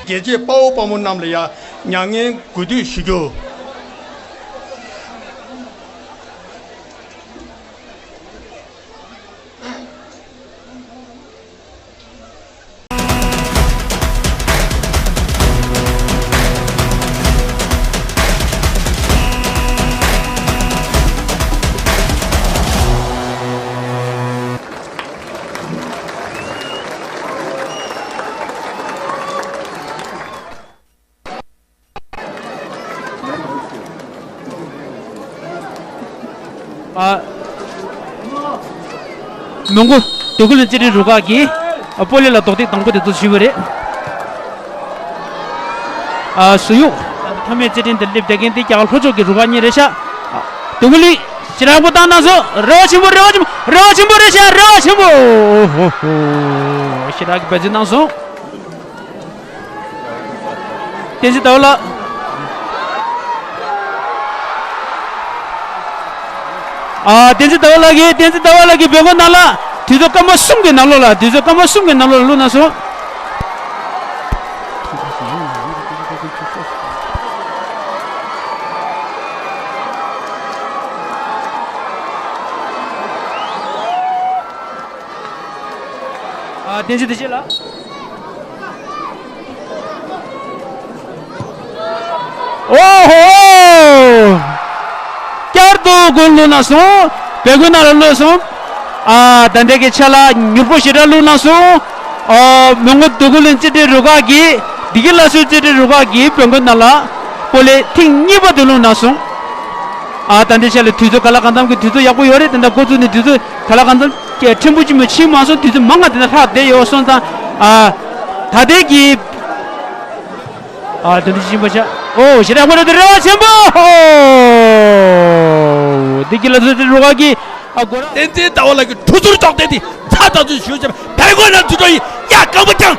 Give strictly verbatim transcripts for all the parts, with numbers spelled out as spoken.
རྒྱལ་གཅེས་དཔའ་བོ་དཔའ་མོ་རྣམས་ལ་ཡང་མྱ་ངན་གུས་འདུད་ཞུ་རྒྱུ། ཨ། མོན་གྷོ་སྡེ་དགེ་བློན་རྩེད་འགྲན་རུ་ཁག་གིས་ཨ་སྤོ་ལོ་ལ་རྡོག་རྡེག་དང་པོ་དེ་ཚོ་ཞུས་པ་རེད། ཨ་ཟུར་གཡོག་མཐའ་མའི་རྩེད་འགྲན་དུ་སླེབས་བསྡད་མཁན་དེ་རྒྱ་གར་ལྷོ་ཕྱོགས་ཀྱི་རུ་ཁག་གཉིས་རེད་ཤག་ཨ་སྡེ་དགེ་བློན་ཞེ་དྲག་པོ་བཏང་གནང་སོང་། རེ་བ་ཆེན་པོ། རེ་བ་ཆེན་པོ། རེ་བ་ཆེན་པོ་རེད་ཤག་རེ་བ་ཆེན་པོ། ཨོ་ཧོ་ཧོ། ཞེ་དྲག་གི་འབད་བརྩོན་གནང་སོང་། བསྟན་འཛིན་ཟླ་བ་ལགས། ཨ། བསྟན་འཛིན་ཟླ་བ་ལགས་ཀྱིས། བསྟན་འཛིན་ཟླ་བ་ལགས་ཀྱིས་བོད་སྒར་ནང་ལ་དུས་ཚོད་སྐར་མ་གསུམ་གྱི་ནང་ལོགས་ལ། དུས་ཚོད་སྐར་མ་གསུམ་གྱི་ནང་ལོགས་ལ་བླུགས་གནང་སོང་། ཨ། བསྟན་འཛིན་བདེ་ཆེན་ལགས། ཨོ་ཧོ། བསྐྱར་དུ་གོང་བླུགས་གནང་སོང་། བོད་སྒར་ནང་ལ་བླུགས་སོང་། ཨ། ད་ལྟའི་གི་ཆ་ལ་མྱུར་པོ་ཞེ་དྲག་བླུགས་གནང་སོང་། ཨ། མོན་གྷོ་སྡེ་དགེ་བློན་རྩེད་འགྲན་རུ་ཁག་གིས། བདེ་སྐྱིད་སླར་གསོའི་རྩེད་འགྲན་རུ་ཁག་གིས་བོད་སྒར་ནང་ལ་སྤོ་ལོ་ཐེངས་གཉིས་པ་དེ་བླུགས་གནང་སོང་། ཨ། ད་ལྟའི་ཆ་ལ་དུས་ཚོད་ག་ལ་གང་འཚམ་གྱི་དུས་ཚོད་ཡག་པོ་ཡོད་རེད། དེ་འདྲ་འགོ་བཙུགས་ནས་དུས་ཚོད་ག་ལ་གང་འཚམ་གྱི་ཕྲན་བུ་ཅིག་མ་ཕྱིན་མ་སོང་། དུས་ཚོད་མང་ང་དེ་འདྲ་ལྷག་བསྡད་ཡོད་སོང་ཙང་། ཨ། ད་ལྟའི་གི། ཨ། དེ་འདྲ་ཞིག་ཡིན་པ་ཤག་ཨོ་ཞེ་དྲག་པོ་རེད། དེ་རེ་བ་ཆེན་པོ། ཨོ། བདེ་སྐྱིད་ལ་ཚོད་དེ་རུ་ཁག་གི། ཨ། སྒོ་ར། བསྟན་འཛིན་ཟླ་བ་ལགས་ཀྱི་གྲུ་ཟུར་རྡོག་རྡེག་དེ་ཚ་ཐག་ཆོད་ཞུ་བྱས་བལ་གོ་ན་ཚུར་འགྲོ་ཡིན་ཡ། རྐང་པ་བརྐྱངས།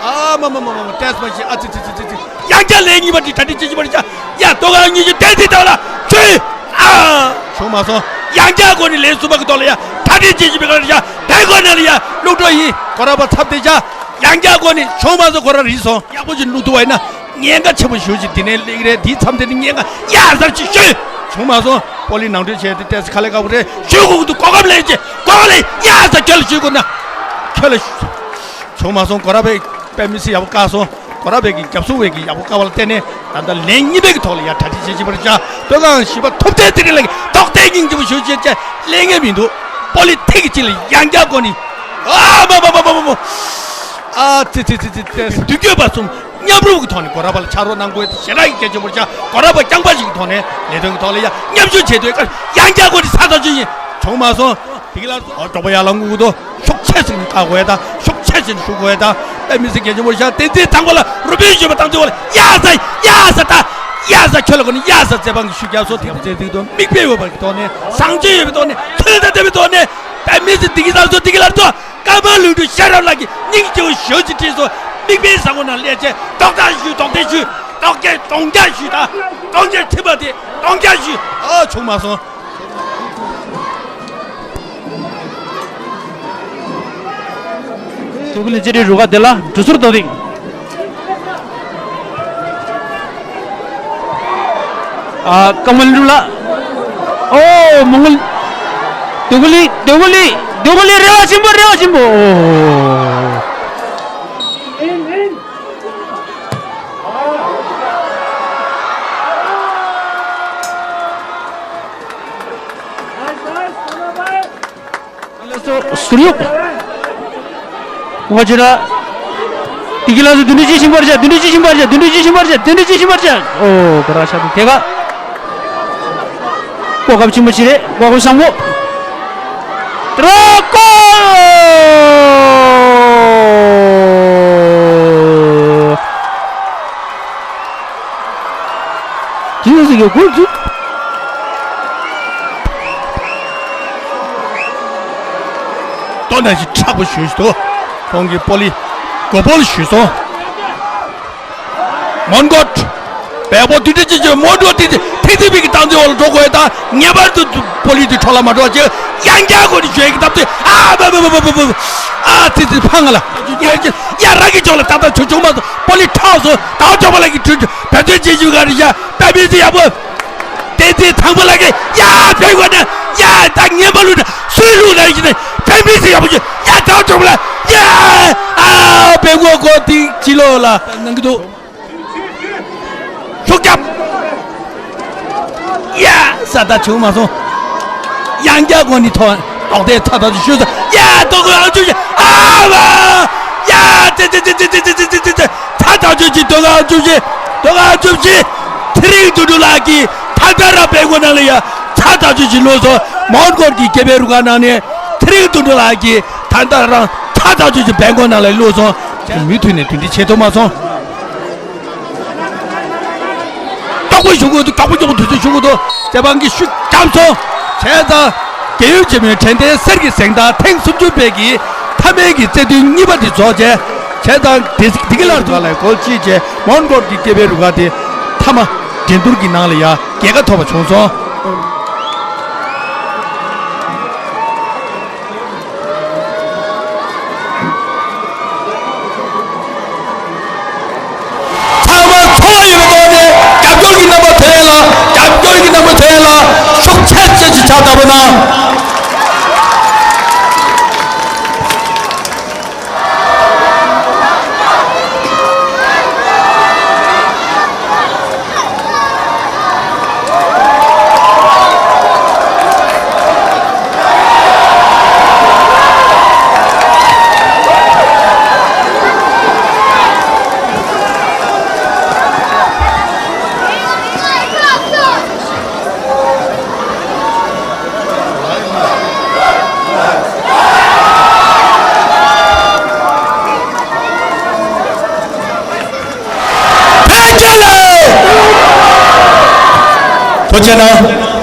ཨ་མ་མ་མ་མ་མ། ཏེས་མ་ཤི། ཨ་ཙི་ཙི་ཙི་ཙི་ཙི། ཡང་བསྐྱར་ལན་གཉིས་པ་དེ་གྲ་སྒྲིག་བྱེད་ཀྱི་མ་རེད་ཤག་ཡ། ལྟོ་ག་གཉིས་ཀྱི་བསྟན་འཛིན་ཟླ་བ་ལགས་ཚུར། ཨ། བྱུང་མ་སོང་། ཡང་བསྐྱར་སྒོ་ནས་ལན་གསུམ་པ་གི་ཐོག་ལ་ཡ་གྲ་སྒྲིག་བྱེད་ཀྱི་མེད་ག་རེད་ཤག་བལ་གོ་ན་ལ་ཡ་བླུགས་འགྲོ་ཡིན། སྒོ་ར་པ་ཚབ་བསྡད་ཤག་ཡང་བསྐྱར་སྒོ་ནས་བྱུང་མ་སོང་། སྒོ་ར་རིལ་སོང་། ཡག་པོ་ཞིག་བླུགས་ཐུབ་པ་ཡིན་ན་ཉེན་ཁ་ཆེན་པོ་ཞེ་པོ་ཅིག་དེ་ནས་སླེབས་ཀྱི་རེད། དེའི་མཚམས་དེ་ནས་ཉེན་ཁ་ཡ་ཟར་ཅིག་ཤོད། བྱུང་མ་སོང་། སྤོ་ལོའི་ནང་འདྲེན་བྱས་ཏེ་ཏེས་ཁ་ལས་ཁ་བོ་རེད། ཤོད་དགོས་ཀྱི་འདུག་གོ་སྐབས་ལེན་ཅིག་གོ་སྐབས་ལེན་ཡ་ཟར། ཁྱོད་ལ་ཤོད་དགོས་ན་ཁྱོད་ལ། བྱུང་མ་སོང་། སྒོ་ར་པས་དཔེ་མི་སྲིད་ཡག་པོ་བཀག་སོང་། སྒོ་ར་པས་ཀྱི་རྒྱབ་སྲུང་བས་ཀྱི་ཡག་པོ་བཀག་པ་ལ་བརྟེན་ནས་ད་ལྟ་ལན་གཉིས་པའི་གི་ཐོག་ལ་ཡ་གྲ་སྒྲིག་བྱེད་ཀྱི་མ་རེད་ཤག་སྟོད་གངས་བཞི་པ་ཐུབ་བསྟན་ཚེ་རིང་ལགས་ཀྱིས་རྡོག་རྡེག་སྙིང་རྗེ་པོ་ཞེ་པོ་ཅིག་བྱས་ལེན་མཁན་མི་འདུག་སྤོ་ལོའི་ཐིག་གི་གཅིག་ལ་ཡང་བསྐྱར་སྒོ་ནས། ཨ་མ་མ་མ་མ་མ་མ། ཨ་ཙི་ཙི་ཙི་ཙི་ཙི། མདུན་སྐྱོད་པ་གསུམ་མཉམ་རུབ་ཀྱི་ཐོག་ནས་སྒོ་ར་པ་ལ་ཕྱག་རོགས་གནང་དགོས་ཞེ་དྲག་གི་གལ་ཆེན་པོ་རེད་ཤག་སྒོ་ར་པ་རྐྱང་པ་ཞིག་གི་ཐོག་ནས་ལས་དོན་གྱི་ཐོག་ལ་ཡ་མཉམ་ཞུགས་བྱེད་དུས་ཡང་བསྐྱར་སྒོ་ནས་ཚ་ཐག་ཆོད་ཡིན། བྱུང་མ་སོང་། དེ་ག་ལ་སོ། ཨོ། གྲོགས་པོ་ཡར་ལངས་དགོས་ཀྱི་འདུག་ཤུགས་ཆེ་ཟིག་ནས་བཀག་དགོས་ཡ་དང་། ཤུགས་ཆེ་ཟིག་ནས་ཞུ་དགོས་ཡ་དང་། དཔེ་མི་སྲིད་གལ་ཆེན་པོ་རེད་ཤག་བསྟན་འཛིན་དང་པོ་ལ་རུ་སྦལ་ཞུས་པ་དང་དུས་བ་ལ་ཡ་ཟ་ཡ་ཟ། ད་ཡ་ཟ། ཁྱོད་ལ་གོ་ནི་ཡ་ཟ་རྩེད་འབང་གི་ཤུགས་རྒྱག་སོ། དེ་རྩེ་གཅིག་ཏུ་མིག་དཔེ་ཡོད་པ་གི་ཐོག་ནས། བཟང་སྤྱོད་ཡོད་པའི་ཐོག་ནས། ཚུལ་དང་ལྡན་པའི་ཐོག་ནས། དཔེ་མི་སྲིད་བདེ་སྐྱིད་ལགས་སོ། བདེ་སྐྱིད་ལགས་སོ། ཀརྨ་ལྷུན་གྲུབ་ཤེས་རབ་ལགས་ཀྱིས་སྙིང་རྗེ་པོ་ཞེ་པོ་ཅིག་བྱས་སོང་། མིག་དཔེ་བཟང་པོ་ནང་སླེབས་བྱས་རྡོག་རྡེག་ཞུས། རྡོག་རྡེག་ཞུས། རྡོག་རྒྱག་གདོང་རྒྱག་ཞུས། ད་གདོང་རྒྱག་ཐིམ་པ་དེ་གདོང་རྒྱག་ཞུས། ཨ། བྱུང་མ་སོང་། སྡེ་དགེ་བློན་རྩེད་འགྲན་རུ་ཁག་དེ་ལ་གྲུ་ཟུར་རྡོག་རྡེག་ཨ། ཀརྨ་ལྷུན་གྲུབ་ལགས། ཨོ། མོང་གོལ། སྡེ་དགེ་བློན། སྡེ་དགེ་བློན། སྡེ་དགེ་བློན། རེ་བ་ཆེན་པོ། རེ་བ་ཆེན་པོ། ཨོ། ཟུར་གཡོག་ང་བཅས་ར། བདེ་སྐྱིད་ལགས་སུ་བདུན་ཕྲག་གཅིག་ཕྱིན་པར་བྱ། བདུན་ཕྲག་གཅིག་ཕྱིན་པར་བྱ། བདུན་ཕྲག་གཅིག་ཕྱིན་པར་བྱ། བདུན་ཕྲག་གཅིག་ཕྱིན་པར་བྱ། ཨོ། ག་ར་ཤ་དུ་དེ་ག་གོ་སྐབས་ཆེན་པོ་ཞིག་རེད། གོ་སྐབས་བཟང་པོ། ཏྲོ་ཀོ། ཇི་ལྟར་ཟེར་གྱི་གོ་ཚུལ། ལྟོ་ན་ཞིག་མཁྲེགས་པོ་ཞུས་སོ། ཁོང་གི་སྤོ་ལོའི་མགོ་སྤོ་ལོ་ཞུས་སོང་། མོན་གྷོ། བལ་པོ་དུས་དྲན་ཅན་གྱི་མོ་འགྲོ་དེ་ཚེ་ཐི་ ཏི་བི་གི་སྟངས་འཛིན་འོག་ལ་འགྲོ་དགོས་ཡོད། ད་ངེས་པར་དུ་པོ་ལི་དེ་འཕྲོ་བརླག་མ་འགྲོ་བ་བྱེད། ཡང་བསྐྱར་གོ་ནི་ཞོལ་གྱི་སྟབས་བདེ། ཨ་བ་བ་བ་བ་བ་བ། ཨ་ཙི་ཙི་ཕ་ང་ལ། ཡ་ཡ་ར་གི་ཅོག་ལ་ད་ད་ཆུ་ཆུང་མ་སོང་པོ་ལི་ཁྲག་སོང་། ད་ཅོག་པ་ལ་གི་ཁྲུ་བེ་ཚོད་ཅེ་ཞུ་ག་རི་ཡ་པ་མི་ཚེ་ཡག་པོ། བསྟན་འཛིན་དང་པོ་ལ་གི་ཡ་བེ་གོ་ན་ཡ་ད་ངེས་པ་ལུ་ན་སུས་ལུ་ན་ཡིན་ན་པ་མི་ཚེ་ཡག་པོ་ཞིག་ཡ་ད་ཅོག་པ་ལ་ཡ་ཨ་བེ་གོ་གོ་ཏིང་ཅི་ལོ་ལ་གནང་གི་འདུག་ཤུགས་རྒྱབ། ཡ། ས་ད་བྱུང་མ་སོང་། ཡང་བསྐྱར་གོ་ནི་ཐོག་ཏོག་ཏའི་ཚ་ཐག་ཆོད་ཤོད་ས། ཡ། ཏོག་ཀོ་ཨ་ཅུ་ཅི། ཨ་བ། ཡ། ཏེ་ཏེ་ཚ་ཐག་ཆོད་ཅི། ཏོག་ཀོ་ཨ་ཅུ་ཅི། ཏོག་ཀོ་ཨ་ཅུ་ཅི། ཚེ་རིང་དོན་གྲུབ་ལགས་ཀྱིས་ད་ལྟ་རང་བེང་གོ་ནང་ལ་ཡ་ཚ་ཐག་ཆོད་ཅི་ལོས་སོ། མོན་གྷོ་གི་སྐྱེས་པའི་རུ་ཁག་ནང་ནས་ཚེ་རིང་དོན་གྲུབ་ལགས་ཀྱིས་ད་ལྟ་རང་ཚ་ཐག་ཆོད་ཅི་བེང་གོ་ནང་ལ་ལོས་སོ། མུ་མཐུད་ནས་དེ་འདྲ་བྱེད་ཐུབ་མ་སོང་། མགྱོགས་པོ་ཞུ་དགོས་འདུག་མགྱོགས་པོ་མགྱོགས་པོ་དུས་ཚོད་ཞུ་དགོས་འདུག་རྩེད་འབང་གི་ཤུགས་བརྒྱབ་སོང་། བྱས་ཙང་། རྒྱལ་ཡུམ་ཆེན་མོའི་དྲན་རྟེན་གསེར་གྱི་གཟེངས་རྟགས་ཐེངས་སུམ་ཅུ་པའི་གི་མཐའ་མའི་གི་རྩེད་འདུན་གཉིས་པ་འདི་རྫོགས་རྗེས། བྱས་ཙང་དེ་དེ་གི་ལར་དུ་ལ་གོལ་ཅིས་བྱས་མོན་གྷོ་གི་སྐྱེས་པའི་རུ་ཁག་དེ་མཐའ་མ་འགྲན་བསྡུར་གྱི་ནང་ལ་ཡ་རྒྱལ་ཁ་ཐོབ་པ་བྱུང་སོང་། ཚང་མ་ཚོར་བ་ཡོད་པའི་ཐོག་ནས་རྒྱབ་སྐྱོར་གྱི་རྣམ་པ་ཐོན་ཡ་ལ་རྒྱབ་སྐྱོར་གྱི་རྣམ་པ་ཐོན་ཡ་ལ་ཤུགས་ཆེ་ཆེ་ཞིག་ཕྱག་བརྡབ་པ་གནང་། ཕན་ཆད་ལ། ཐུགས་རྗེ་གནང་།